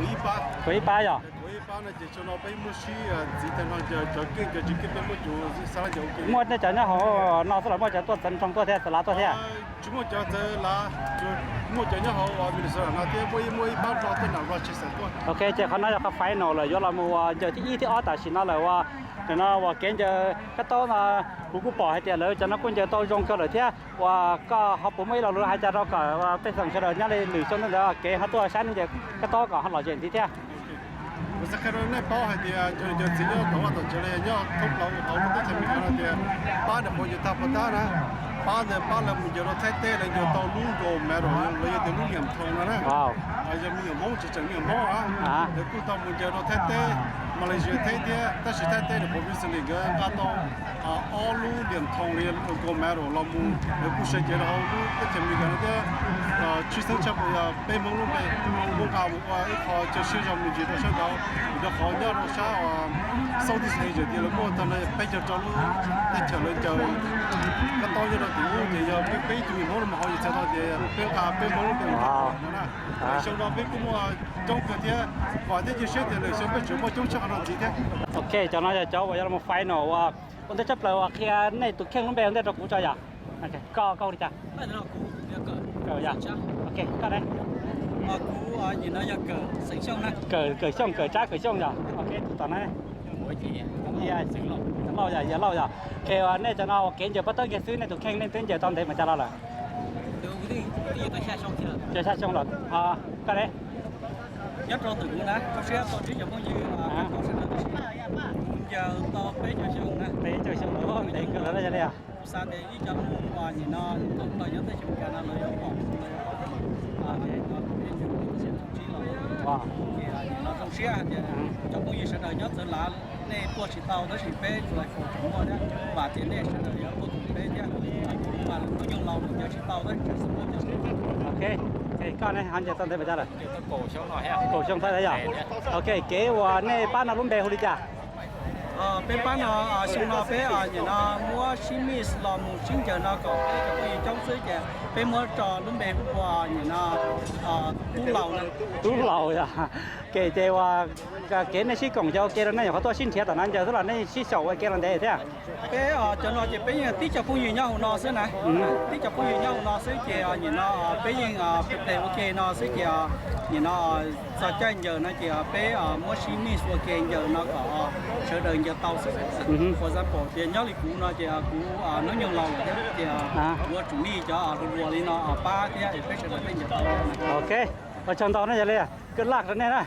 Kaum ib pab yog? Kaum ib pab no ces xyoo no peb muab sib ntxiv tag no ces cov keej cov tsis keej peb muab cov xab lab ces ua ke. Muaj nej cov nyob hauv no xwb los muaj cov tuaj txawv nroog tuaj thiab, txawv lav tuaj thiab? Tsis muaj cov txawv lav, muaj cov nyob hauv Minnesota no thiab muaj ib, muaj ib pab Nplog tuaj nram Rochester tuaj. Ok, ces qhov no yog qhov final lawm, yuav los mus ua ncaws thib ib thib ob tam sim no lawm ua. Nim no uas kev ncaws kab taub no kuv kuj pom hais tias lawv cov no kuj ncaws tau zoo kawg lawm thiab. Uas koj ho puas muaj ib lo lus hais cas rau kom pej xeem sawv daws nyob li lwm xyoo ntawd kev ho tuaj saib nej ncaws kab taub kom ho lom zem ntxiv thiab? Kuv xav qhia rau nej paub hais tias cov niam cov txiv nyob tom vaj tom tsev los yog nyob thoob plaws hauv lub teb chaws Amelikas no tias pab ntawm qhov ncaws tag puas tab na, pab ntawd pab lawv mus ncaws rau Thaib teb lawv ncaws tau lub gold medal los yog tias lub liam thoom no na. Yog me nyuam Hmoob tsis tseem me nyuam Hmoob na, lawv kuj tau mus ncaws rau Thaib teb, Malaysia teb thiab, tab sis Thaib teb nws qhuav recently nkawd nqa tau ob lub liam thoom li gold medal los mus, lawv kuj sawv cev rau hauv lub teb chaws Amelikas no thiab. Tshwj xeeb tshaj plaws yog peb Hmoob lub npe, kuj nqa mus ua ib qho chaw siab zoo me ntsis rau sab nraud, vim rau qhov nyob rau sab Southeast Asia tias lawv muaj tag nrho peb caug rau lub teb chaws lawv ncaws kab taub nyob rau tim ub ces yog peb ib tug Hmoob no mas ho yus txhais tau tias peb nqa peb Hmoob lub npe mus no na. Xyoo no peb kuj muaj coob kawg thiab, vam thiab cia siab tias lwm xyoo peb tseem muaj coob tshaj qhov no ntxiv thiab. Ok, cov no yog cov uas yuav los final uas ua ntej tshaj plaws uas qhia nej tus kheej lub npe ua ntej rau kuv tso yom. Koj, koj hu li cas? Kawm yom? Ok, koj ne? Kawm, Kawm Xyooj, Kawm Tsab Kawm Xyooj yom? Ok, tus tom no ne? Lauj yom, Yawg Lauj yom? Ok, nej cov no ua kev ncaws pob tawb kiag xwb, nej tus kheej nej twb ncaws tau ntev mas cas los lawm? Xya xyoo lawm. Koj ne? Nyob rau ntawm kuv na, rau siab tau tsib cov phooj ywg, ncaws tau peb caug xyoo na. Peb caug xyoo lawm, ntev kawg lawm yog li. Kuv xav tias ib cov mus nim no koom plaws nyob teb chaws Amelikas no lawv yuav pom, lawv yuav pom. Ces nim no zoo siab hais tias cov phooj ywg sawv daws nyob txawv lav nej tuaj tsis tau tab sis peb tsuas foom tseem muaj thiab, vam tias nej sawv daws yuav tuaj koom peb thiab. Kuv mas hnub nyoog laus lawm ncaws tsis tau tab sis tseem xav tuaj ncaws. Ok, koj ne ho ncaws tau ntev mas cas lawm? Kaum xyoo thiab yom? Ok, kev uas nej pab no lub npe hu li cas? Peb pab no xyoo no peb nim no muab sib mix los mus sib ncaws no kom peb cov phooj ywg coob xwb ces peb muab tso lub npe hu ua nim no Tub Laus na. Tub Laus yom? Ok, ces uas kev nej sib koom ces ua ke rau nej nyuam qhuav tuaj sib nrhiav tom no ncaws xwb los nej sib xyaum ua ke los ntev thiab? Peb cov no ces peb yeej tib co phooj ywg nyob hauv no xwb na. Tib co phooj ywg nyob hauv no xwb ces nim no peb yeej pleg ua ke no xwb ces nim no txog caij ncaws no ces peb muab sib mix ua ke ncaws no kom sawv daws ncaws tau xwb. For example tias nyob li kuv no ces kuv hnub nyoog laus lawm thiab ces kuv yuav tsum need cov hluas hluas li no pab thiab es peb sawv daws thiaj ncaws tau. Ok, ua tsaug ntau na yog li, good luck rau nej na.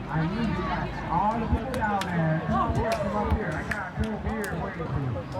I need you guys all to put down there. Come up here, come up here. I got a cool beer waiting for you.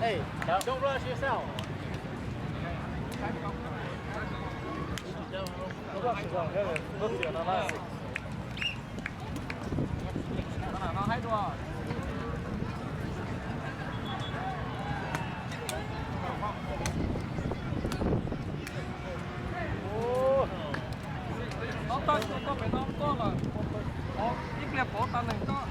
Hey, don't rush yourself. Ib pliag pov tau neeg toj.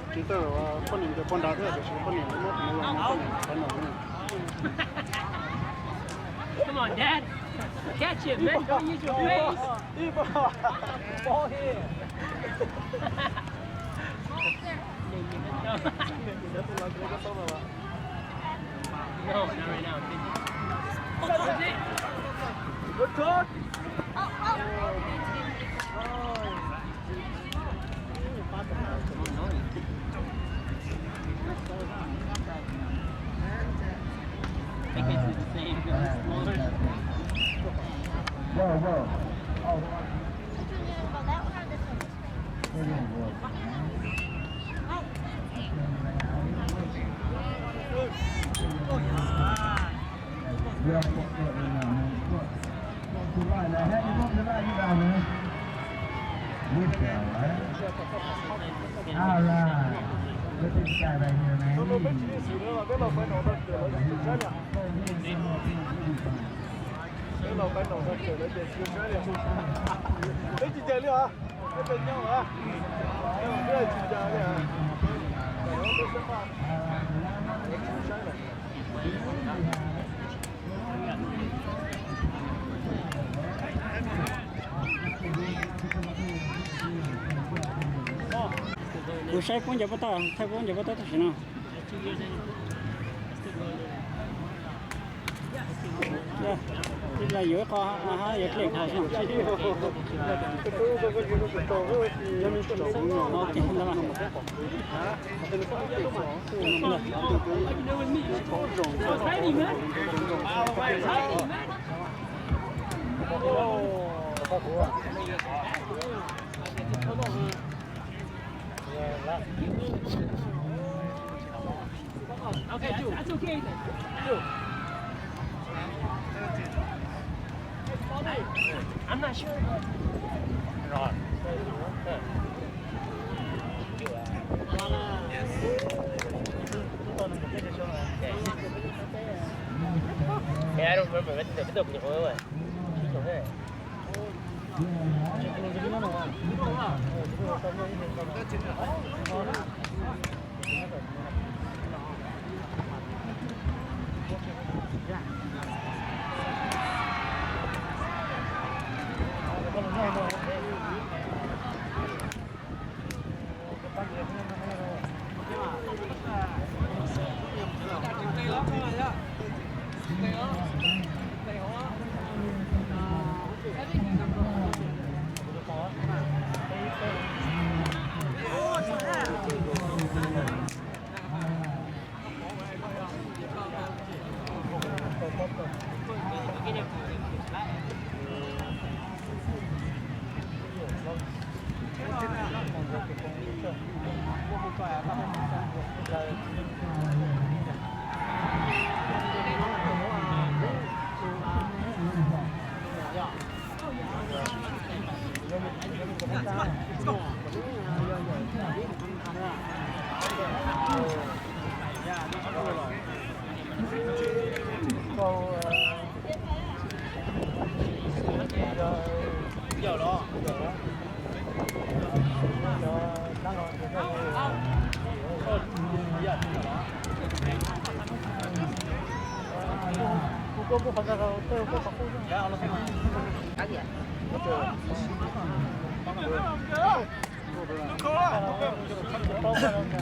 Tsis tau poj niam, poj nrad thiab, tiam sis poj niam muab tus no los poj niam qhov no. Come on, Dad. Catch it, man. Don't use your face. Ib pab, ib pab. No, not right now. Good talk. Yo, yo. Peb tsis ncaws li os. Peb pes nyob os. Peb tsis ncaws li os. Peb saib os. Kuv saib puab ncaws pov toj, thaij puab ncaws pov toj tam sim no. Los yuav ib qho hab yuav dlej qho xwb.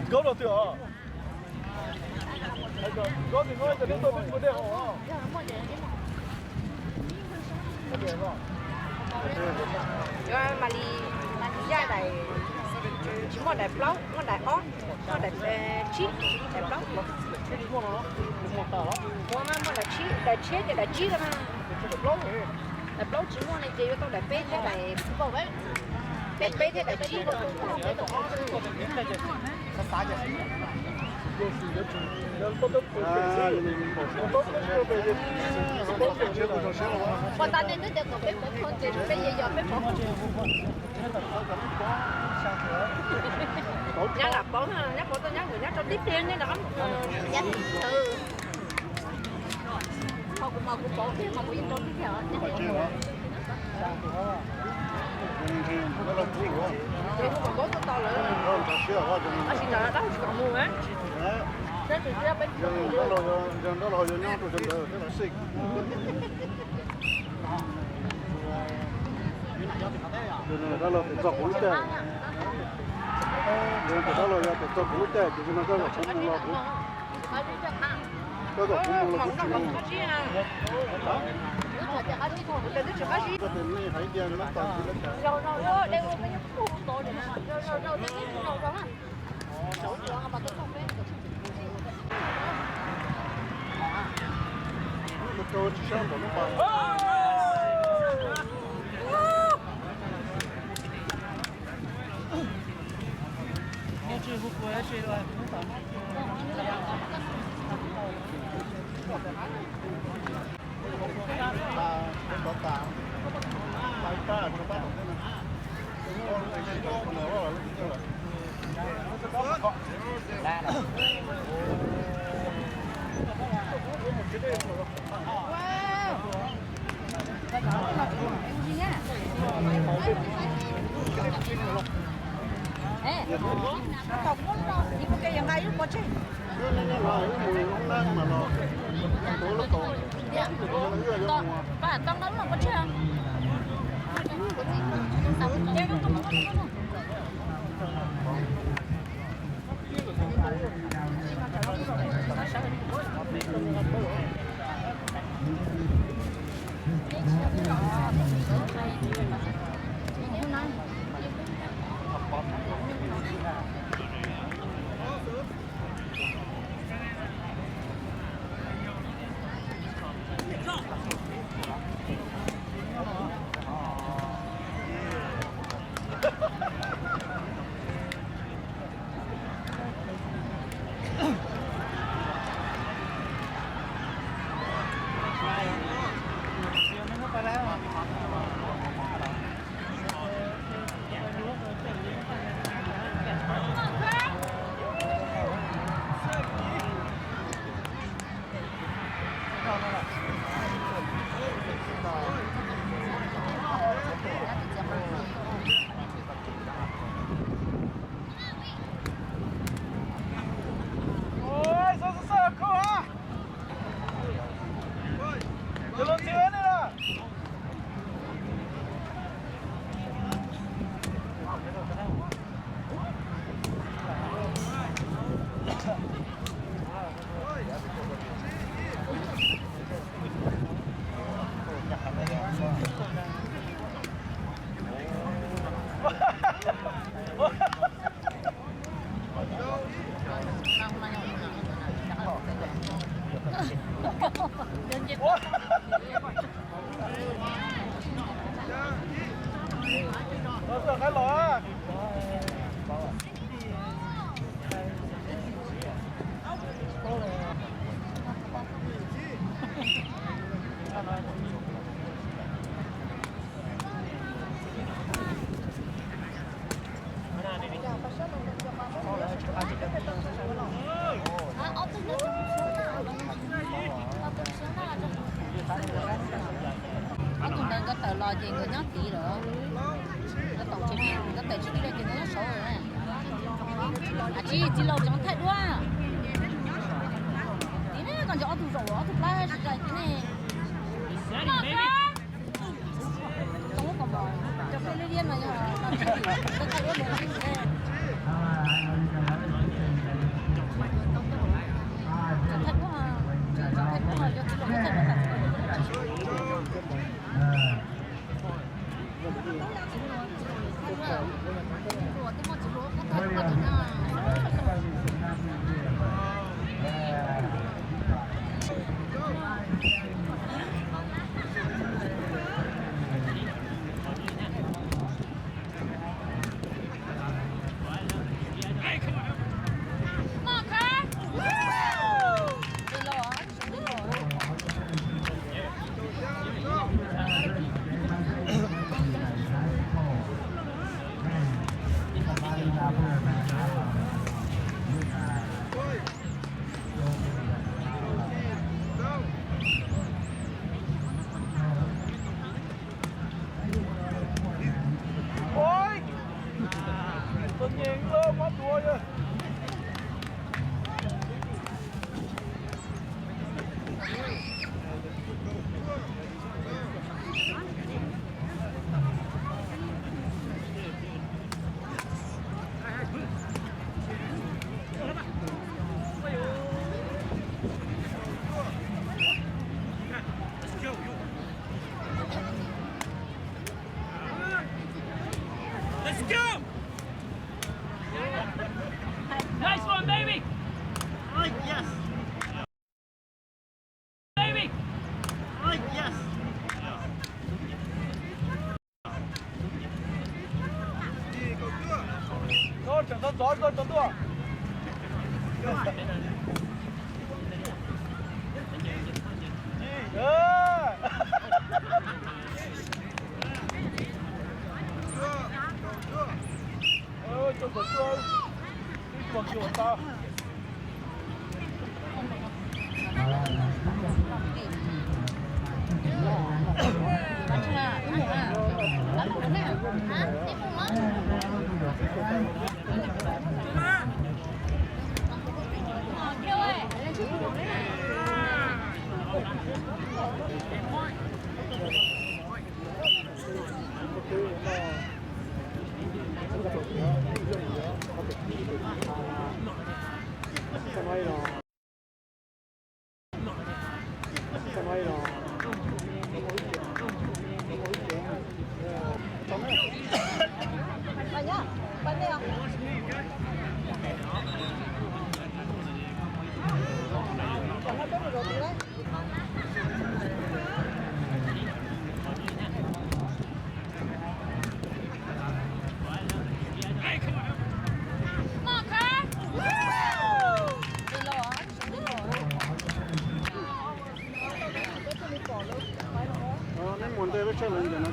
Koj los twg os? Koj twg no, cov neeg tau peb mus dej haus. Mas li, mas li yaj daim, tsis muaj daim plaub, muaj daim ob, muaj daim tsib, daim plaub. Muaj mas muaj daim tsib, daim tshiab ces daim tsib ko na. Daim plaub tsis muaj ne ces yuav tau daim peb thiab daim, daim peb thiab daim tsib ko. Ua tas ne twb tias kom peb pov thoo ces peb yog peb pov thoo. Nyab lam paub na, nyab paub tau nyab kuv nyab rau tib pliag nej rov qab. Ho kuv mas kuv paub tiag mas kuv yeej rau tib pliag. Ces hu kom paub tau tau lawm. Tab sis nram dab tsis kom mus na. Nyob rau peb ntawd, dab laug tes txog kuv lub caij. Tes dab laug yog tes txog kuv lub caij ces no koj kom kuv mus los kuv, koj kom kuv mus los kuv tsis mus. Ob tug ntawd nkawd tawm los ces nkawd nyob tid lawm. Nkawd tawm tsis, nkawd tawm tsis tij los ces nkawd nyob saud lawm. Tsis, txiv laus tseem thaij duab. Tid ne, koj ntsia ob tug zaum ob tug plab tsis tsis tid ne. Let's go! Nice one, baby! Baby! Neb mus ntej peb tshawb lawv ntawm no.